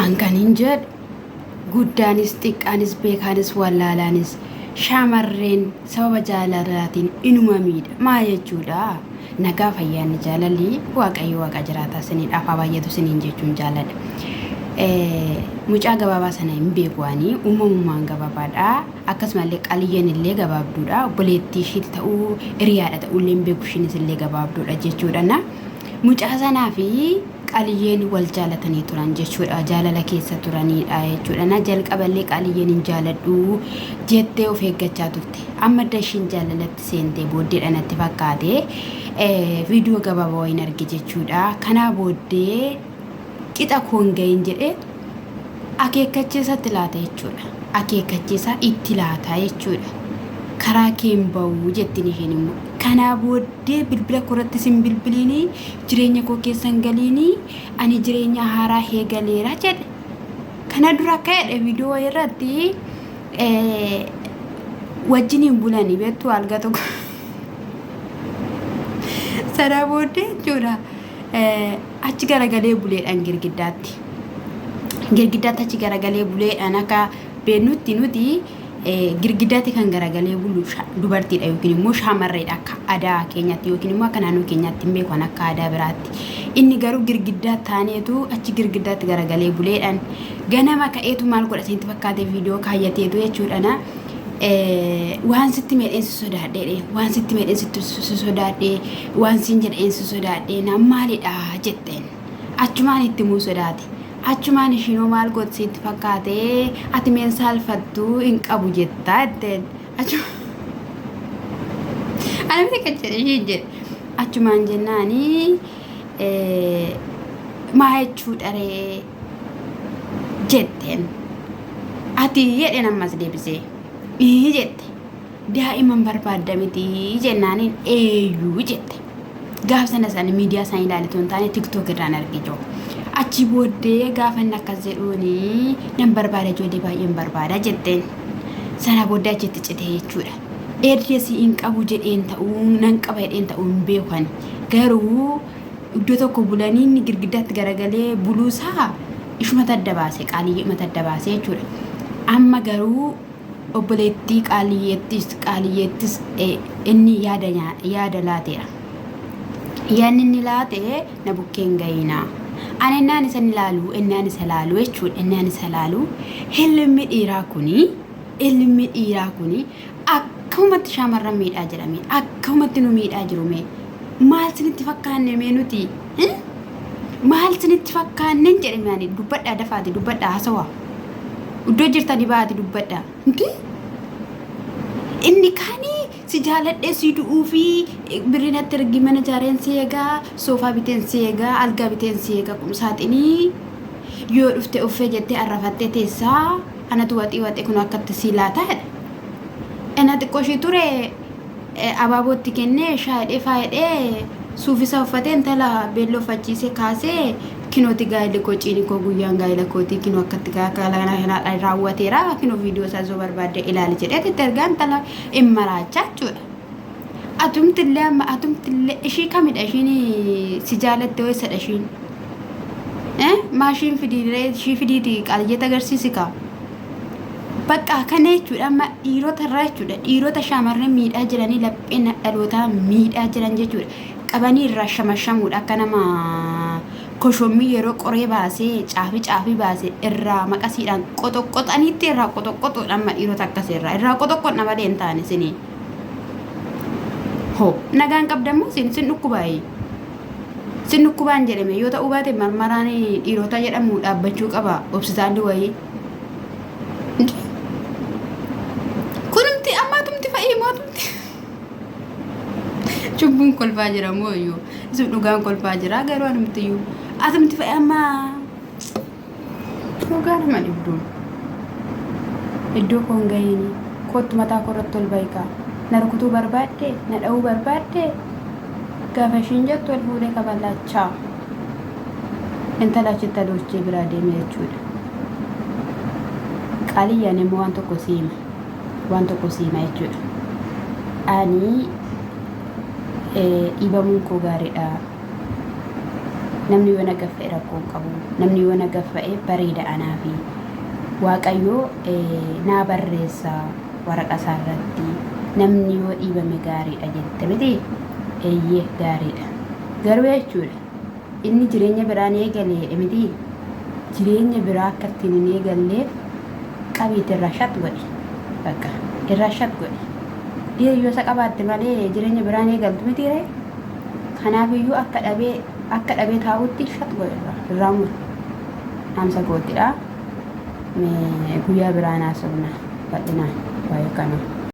An kanin jedhu guddaanis xiqqaanis beekaanis wallaalaanis shamarreen sababa jaalalaatiin inuma miidha. Maa jechuudha? Nagaa fayyaanni jaalalli Waaqayyo waaqa jiraataa siniidhaaf haa baay'atu siniin jechuun jaaladha. Mucaa gabaabaa sana hin beeku ani uumamumaan gabaabaadha. Akkasumallee qaliyyeen illee gabaabduudha. Obboleettii ishiiti ta'uu hiriyaadha ta'uu illee hin beeku ishiinis illee gabaabduudha jechuudha. Na mucaa sanaa fi Qaliyyeen wal jaalatanii turan jechuudha. Jaalala keessa turaniidha jechuudha. Na jalqaballee Qaliyyeen hin jaaladhu jettee of eeggachaa turte. Amma edda ishiin jaalalatti seentee booddeedha natti fakkaate. Viidiyoo gabaabaa wayiin arge jechuudha. Kanaa booddee qixa koo hin gahin jedhee akeekkachiisa itti laata jechuudha. Akeekkachiisa itti laata jechuudha. Karaa kee hin bahu jettiin isheen immoo. Kanaa booddee bilbila koorratti sin bilbiliini jireenya koo keessa hin galiini ani jireenya haaraa eegaleera jedhe. Kana dura akka jedhe viidiyoo wayii irratti wajjin hin bulanii beektu alga tokko. Sana booddee jechuudha achi garagalee buleedhaan girgiddaatti. Girgiddaatti achi garagalee buleedhaan akka beennutti nuti girgiddaatti kan garagalee bulu dubartiidha yookiin immoo shamarreedha akka aadaa keenyaatti yookiin immoo akka naannoo keenyaatti hin beeku akka aadaa biraatti. Inni garuu girgiddaa taaneetu achi girgiddaatti garagalee buleedhaan ganama ka'eetu maal godha isinitti fakkaate viidiyoo kaayyateetu jechuudha. Waan sitti meedheen si sodaadhee waan sitti meedheen si sodaadhee waan siin jedheen si sodaadhee na maalidha jetteen achumaan itti muu sodaate. Achumaan ishiinoo maal goote sitti fakkaate ati meen saalfattu hin qabu jettaa jetteen. Achuma ana miti kan jedhe ishiin jedhe. Achumaan jennaani maa jechuudha ree jetteen. Ati jedheen ammas deebisee. Ii jette. Daa'iman barbaadda miti jennaaniin eeyyuu jette. Gaaf sana isaanii miidiyaa isaanii ilaale otoo hin taane tiktook irraan arge jiru. Achi booddee gaafa inni akkas jedhuuni nan barbaada ijoollee baay'een barbaada jetteen. Sana booddee achitti cite jechuudha. Erga si hin qabu jedheen ta'uu nan qaba jedheen ta'uu hin beeku ani. Garuu iddoo tokko bulanii inni girgiddaatti garagalee buluusaa ishumatu adda baase qaaliyyeematu adda baase jechuudha. Amma garuu obboleettii qaaliyyeettis qaaliyyeettis inni yaada yaada laateera. Yaadni inni laate na bukkee hin gahiinaa. Ani innaan isa ilaalu innaan isa ilaalu jechuudha innaan isa ilaalu ilmi dhiiraa kuni ilmi dhiiraa kuni akkamumatti shaamarran miidhaa jedhame akkamumatti nu miidhaa jiru mee maal sinitti fakkaanne mee nuti maal sinitti fakkaanne jedhe mee ani dubbadhaa dafaati dubbadhaa haasawaa. Iddoo jirtanii baati dubbadha. Inti inni kaanii si jaaladhee si du'uu fi birrii natti ergi mana ijaareen si eegaa soofaa biteen si eegaa algaa biteen si eegaa qumsaaxinii yoo dhufte uffee jettee arrafattee teessaa anatu waxii waxee kun akkatti si laataa jedha. Ena xiqqoo ishii ture abaaboo itti kennee shaayidhee faayidhee suufisa uffatee intala beelloo uffachiisee kaasee kinooti gaa'elli koo ciini koo guyyaan gaa'ela kootii kinoo akkatti kana raawwateera kinoo viidiyoo isaa osoo barbaadde ilaali jedhee itti ergaa intala hin maraachaa jechuudha. Atumtillee amma atumtillee ishii kamidha ishiin si jaalatte weessadha ishiin. Maashiin fidii ishii fidiiti qaaliyyeet agarsiisi kaa. Bakka kana jechuudha amma dhiirota irraa jechuudha dhiirota shamarran miidhaa jiranii lapheen dhalootaa miidhaa jiran jechuudha qabanii irraa shamashamuudha akka nama koshommii yeroo qoree baasee caafii caafii baase irraa maqasiidhaan qoxoqqoxaniitti irraa qoxoqqoxuudha amma dhiirota akkasii irraa irraa qoxoqqodha malee hin taane isinii hoo nagaan qabdammoo isin isin dhukkubaayii sin dhukkubaan jedhame yoo ta'uu baate marmaraan dhiirota jedhamu dhaabbachuu qaba obsitaalli wayii. Kunumti ammaatumti fa'ii mootumti. Cubbuun kolfaa jira moo iyyuu isin dhugaan kolfaa jira garuu anumti iyyuu atumti fa'ii amma dhugaa nama dhibdu. Iddoo koo hin gahiini koottu mataa koo irratti ol bahi kaa na rukutuu barbaadde na dha'uu barbaadde gaafa ishiin jettu ol fuudhee kabalachaa. Intala achitti adoochee biraa deeme jechuudha. Qaaliyyaan immoo waan tokko si hima. Waan tokko si hima jechuudha. Ani dhiibamuun koo gaariidha. Namni yoo na gaffa'e rakkoo hin qabu. Namni yoo na gaffa'e bareeda anaafi. Waaqayyo naa barreessa waraqa isaa irratti. Namni yoo dhiibame gaariidha jette miti? Eeyyee gaariidha. Garuu jechuudha inni jireenya biraa ni eegale jedhe miti? Jireenya biraa akka ittiin hin eegalleef qabiiti irraa shat godhi. Bakka irraa shat godhi. Dhiira yoo isa qabaatte malee jireenya biraa hin eegaltu miti ree? Kanaafiyyuu akka dhabee akka dhabee taa'utti shat godhi irraa irraa muri. Dhaamsa kootidha. Mee guyyaa biraa naasofna bal'inaan waa'ee kanaa.